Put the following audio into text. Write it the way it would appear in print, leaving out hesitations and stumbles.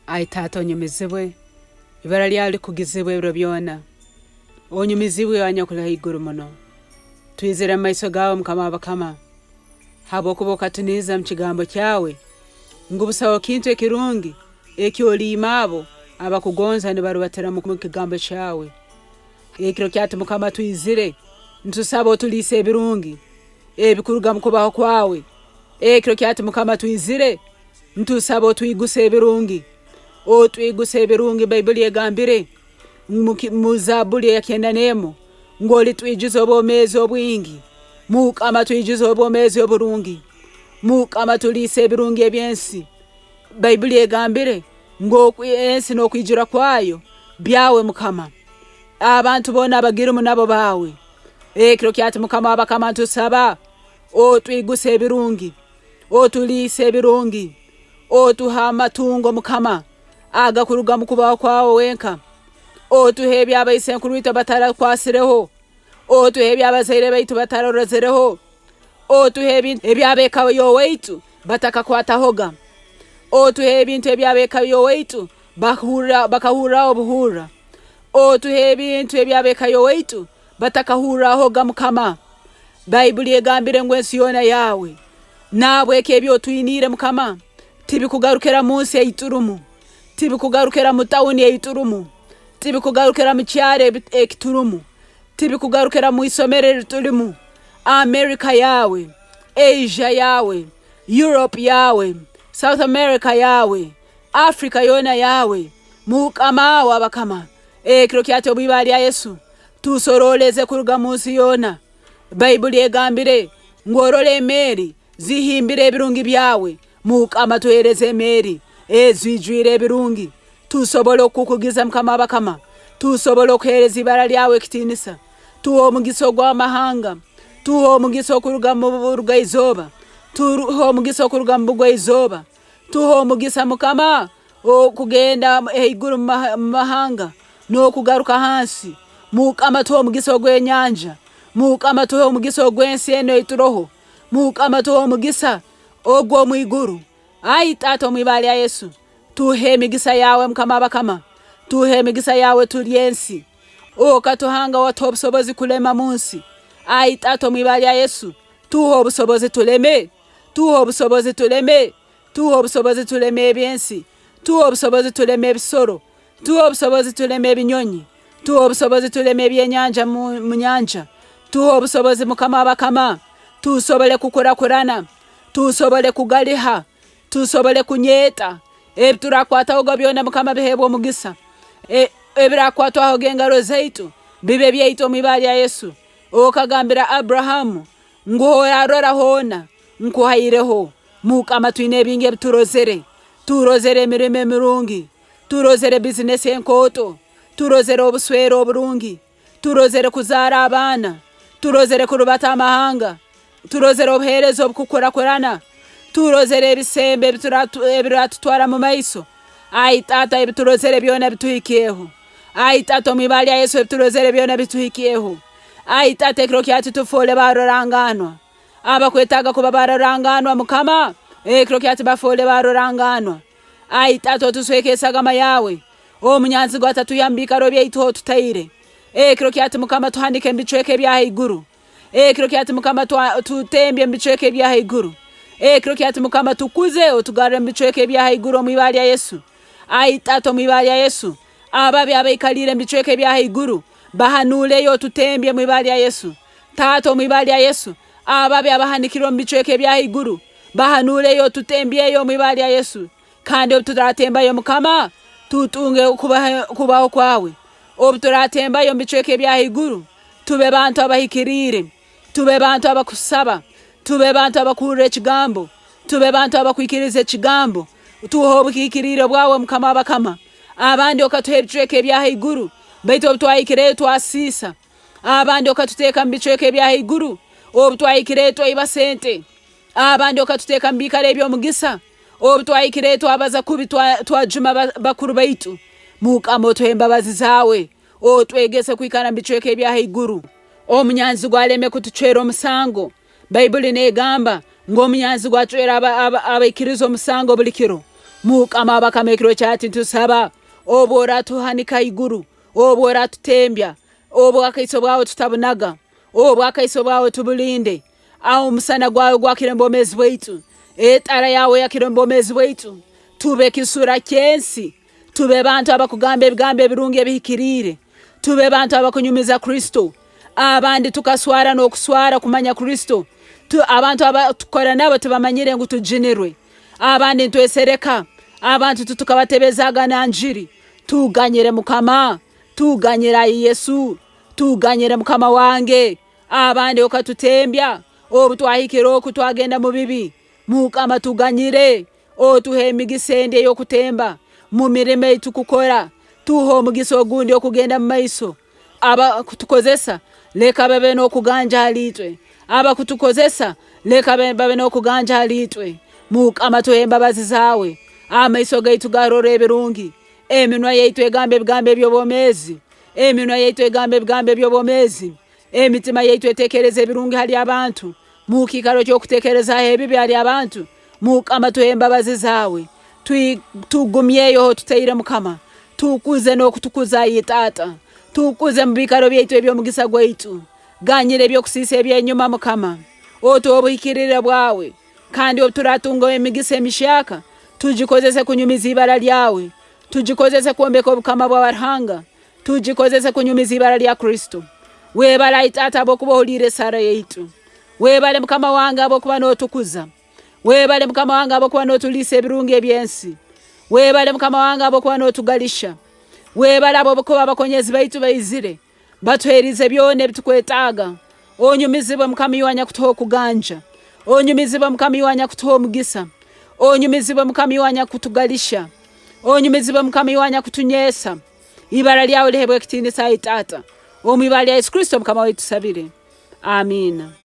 Ai Taata onyumizibwe, ibara lyawe likugizibwe ebiro byona. Onyumizibwe iwe anyakuli haiguru muno. Twizire mu maiso gawe Mukama w'abakama, habwokuba okatunihiza mu kigambo kyawe ngu busaho kintu ekirungi eki oliima abo abakugonza nibarubatira mu kigambo kyawe. Ekiro kyati Mukama twizire, ntusaba otuliise ebirungi ebikuruga mu kubaho kwawe. Ekiro kyati Mukama twizire, ntusaba otwiguse ebirungi, otwiguse ebirungi. Baibuli egambire mu Zabuli eya 91 ngu olitwijuza obwomeezi obwingi. Mukama twijuze obwomeezi oburungi. Mukama tuliise ebirungi eby'ensi. Baibuli egambire ngu ensi n'okwijura kwayo byawe Mukama. Abantu boona abagirimu nabo baawe. Ekiro kyati Mukama w'abakama ntusaba otwiguse ebirungi, otuliise ebirungi, otuhe amatungo Mukama agakuruga mu kubaho kwawe wenka, otuhe eby'abaisenkuru itwe batarakwasireho, otuhe eby'abazaire baitu batarozereho, otuhe ebintu eby'ab'eka y'owaitu batakakwatahoga, otuhe ebintu eby'ab'eka y'owaitu bakahurraho obuhurra, otuhe ebintu eby'ab'eka y'owaitu batakahurrahoga Mukama. Baibuli egambire ngu ensi yoona yaawe. Nahabweki ebi otwiniire Mukama tibikugarukira mu nsi ei turumu, tibikugarukira mu tawuni ei turumu, tibikugarukira mu kyaro eki turumu, tibikugarukira mu isomero eri tulimu. America yaawe, Asia yaawe, Europe yaawe, South America yaawe, Africa yoona yaawe, Mukama w'abakama. Ekiro kyati omu ibara lya Yesu tusoroleze kuruga mu nsi yoona. Baibuli egambire ngu orole emeeri zihimbire ebirungi byawe. Mukama tuhereze emeeri ezijwire ebirungi tusobole okukugiza Mukama w'abakama, tusobole okuhereza ibara lyawe ekitiinisa. Tuhe omugisa ogw'amahanga, tuhe omugisa okuruga mu burugaizooba, tuhe omugisa okuruga mu bugwaizooba, tuhe omugisa Mukama okugenda haiguru mu mahanga n'okugaruka hansi. Mukama tuhe omugisa ogw'enyanja, Mukama tuhe omugisa ogw'ensi enu ei turoho, Mukama tuhe omugisa ogw'omu iguru. Ai Taata omu ibara lya Yesu, tuhe emigisa yaawe Mukama w'abakama, tuhe emigisa yaawe tulye ensi. Okatuhanga watuha obusobozi kulema mu nsi. Ai Taata omu ibara lya Yesu, tuhe obusobozi tuleme, tuhe obusobozi tuleme, tuhe obusobozi tuleme eby'ensi, tuhe obusobozi tuleme ebisoro, tuhe obusobozi tuleme ebinyonyi, tuhe obusobozi tuleme ebyenyanja mu nyanja, tuhe obusobozi Mukama w'abakama, tusobole kukurakurana, tusobole kugaliha, tusobole kunyeeta, ebi turakwatahoga byona Mukama biheebwe omugisa, ebirakwatwahoga engaro zaitu bibe byaitu omu ibara lya Yesu. Okagambira Abrahamu ngu horarora hoona nkuhaireho. Mukama twine ebingi ebiturozere, turozere emirimo emirungi, turozere bizinesi enkooto, turozere obuswere oburungi, turozere kuzaara abaana, turozere kurubata amahanga, turozere obuheereza obukukurakurana, turozere ebisembo ebiratutwara mu maiso. Ai Taata, ebiturozere byona bituhikyeho. Ai Taata, omu ibara lya Yesu, ebiturozere byona bituhikyeho. Ai Taata, ekiro kyati tufoole baruranganwa. Abakwetaaga kuba baruranganwa, Mukama, ekiro kyati bafoole baruranganwa. Ai Taata, otusweke esagama yawe, omunyanzigwa atatuiha mu biikaro byaitu h'otutaire. Ekiro kyati Mukama tuhanike mu bicweka ebya haiguru. Ekiro kyati Mukama tutembye mu bicweka ebya haiguru. Ekiro kyati Mukama tukuze otugarre mu bicweka ebya haiguru omu ibara lya Yesu. Ai Taata, omu ibara lya Yesu, ababi abaikaliire mu bicweka ebya haiguru bahanuuleyo otutembye mu ibara lya Yesu. Taata, omu ibara lya Yesu, ababi abahanikirwe omu bicweka ebya haiguru bahanuuleyo otutembyeyo omu ibara lya Yesu. Kandi obu turatembayo Mukama, tutunge okubaho kwawe. Obu turatembayo omu bicweka ebya haiguru, tube bantu abahikiriire, tube bantu abakusaba, tube bantu abakuhurra ekigambo, tube bantu abakwikiriza ekigambo. Tuhe obuhikiriire bwawe Mukama w'abakama. Abandi okatuha ebicweka ebya haiguru, baitu obu twahikireyo twasiisa. Abandi okatuteeka mu bicweka ebya haiguru, obu twahikireyo twaiba sente. Abandi okatuteeka mu biikaro eby'omugisa, obu twahikireyo twabaza kubi twajuma bakuru baitu. Mukama otuhe embabazi zaawe, otwegese kwikara mu bicweka ebya haiguru. Omunyanzigwa aleme kutucwera omusango. Baibuli negamba ngu omunyanzigwa acwera abaikiriza omusango buli kiro. Mukama w'abakama, ekiro kyati ntusaba obu oratuhanika haiguru, obu oratutembya, obwakaiso bwawe tutabunaga, obwakaiso bwawe tubulinde. Aho omusana gwawe gwakire omu bwomeezi bwaitu, etara yawe eyakire omu bwomeezi bwaitu, tube kisura ky'ensi, tube bantu abakugamba ebigambo ebirungi ebihikiriire, tube bantu abakunyumiza Kristo. Abandi tukaswara n'okuswara kumanya Kristo. Abantu abatukora nabo tibamanyire ngu tujunirwe. Abandi nitwesereka, abantu titukabatebezaga na njiri. Tuganyire Mukama, tuganyire ai Yesu, tuganyire Mukama wange. Abandi okatutembya, obu twahikire oku twagenda mu bibi. Mukama tuganyire, otuhe emigisa endi ey'okutemba mu mirimo ei tukukora. Tuhe omugisa ogundi okugenda mu maiso. Abakutukozesa leka babe n'okuganja hali itwe. Abakutukozesa leka babe n'okuganja hali itwe. Mukama tuhe embabazi zaawe. Amaiso gaitu garore ebirungi. Eminwa yaitu egamba ebigambo eby'obwomeezi. Eminwa yaitu egamba ebigambo eby'obwomeezi. Emitima yaitu etekereza ebirungi hali abantu. Mukiikaro ky'okutekerezaho ebibi hali abantu, Mukama tuhe embabazi zaawe. Tugumyeyo hotutaire Mukama. Tukuze n'okutukuza ai Taata. Tukuze mu biikaro byaitu eby'omugisa gwaitu. Ganyira eby'okusiisa eby'enyuma Mukama. Otuhe obuhikirire bwawe. Kandi obu turatunga emigisa emihyaka, tugikozese kunyumiza ibara lyawe. Tugikozese kwombeka obukama bwa Ruhanga. Tugikozese kunyumiza ibara lya Kristo. Webale ai Taata habwokuba ohuliire esaara yaitu. Webale Mukama wange habwokuba notukuza. Webale Mukama wange habwokuba notuliisa ebirungi eby'ensi. Webale Mukama wange habwokuba notugalisha. Webale habwokuba abakonyezi baitu baizire batuherize byona ebitukwetaaga. Onyumizibwe Mukama iwe anyakutuha okuganja. Onyumizibwe Mukama iwe anyakutuha omugisa. Onyumizibwe Mukama iwe anyakutugalisha. Onyumizibwe Mukama iwe anyakutunyeesa. Ibara lyawe lihebwe ekitiinisa ai Taata. Omu ibara lya Yesu Kristo Mukama waitu tusabire. Amiina.